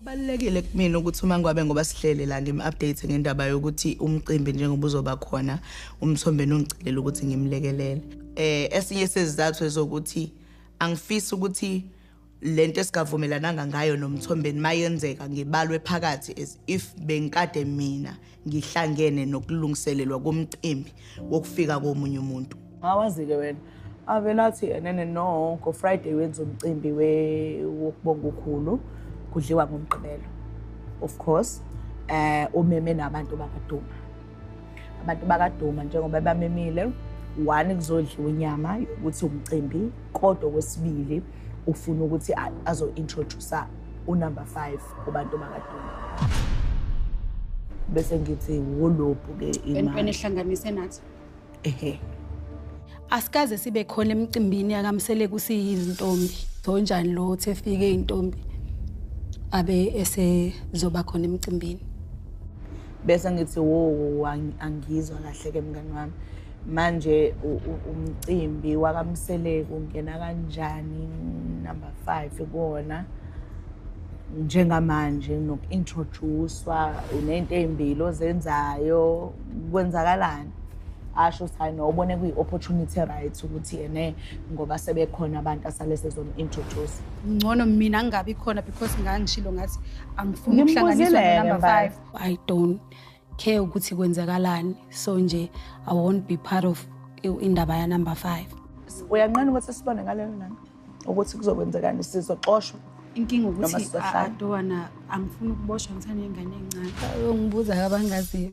Kubalulekile kumina ukuthi uma ngabe ngoba sihlele la ngim-update ngendaba yokuthi umcimbi njengoba uzoba khona uMthombeni ungicelela ukuthi ngimlekelele. Esinye sezizathu ezokuthi angifisi ukuthi lento esingavumelananga ngayo noMthombeni mayenzeka ngibalwe phakathi as if bengikade mina ngihlangene nokulungiselelwa komcimbi wokufika komunye umuntu. Ngawazi-ke wena avele athi enene no ngo-Friday wenza umcimbi wokubonga ukhulu, kudliwa ngoMgqibelo. Of course umeme nabantu bakaDuma. Abantu bakaDuma njengoba bamemile, one, kuzodliwa inyama yokuthi umcimbi, kodwa okwesibili ufuna ukuthi azo-introduce unumber 5 kubantu bakaDuma. Bese ngithi wolophu-ke entweni imali. Ehlanganise nathi. Ehe. Asikaze sibe khona emcimbini yakaMseleku siyizintombi. Zonjani lo uthi efike intombi abe esezoba khona emcimbini? Bese ngithi wo angizwa kahle-ke mngani wami. Manje umcimbi wakaMseleku ungena kanjani number 5 kuwona njengamanje, noku-introduce-wa unento ey'mbili ozenzayo, kwenzakalani? Asho ukuthi hayi no, ubone kuyi-opportunity right ukuthi ene ngoba sebekhona abantu asale sezomu-introduce. Ngcono mina ngingabi khona because ngangishilo ngathi angifuni ukuhlanganiswa Ngimbuzile-ke no-number mbali. 5. I don't care ukuthi kwenzakalani, so nje I won't be part of indaba ya number 5. Uyanqena ukuthi sibone ngalelo langa ukuthi kuzokwenzekani, sizoxoshwa Inkinga noma ukuthi sizohlala? adowana angifuni ukuboshwa, ngithanda ingane encane. Uyongibuza abangaziyo.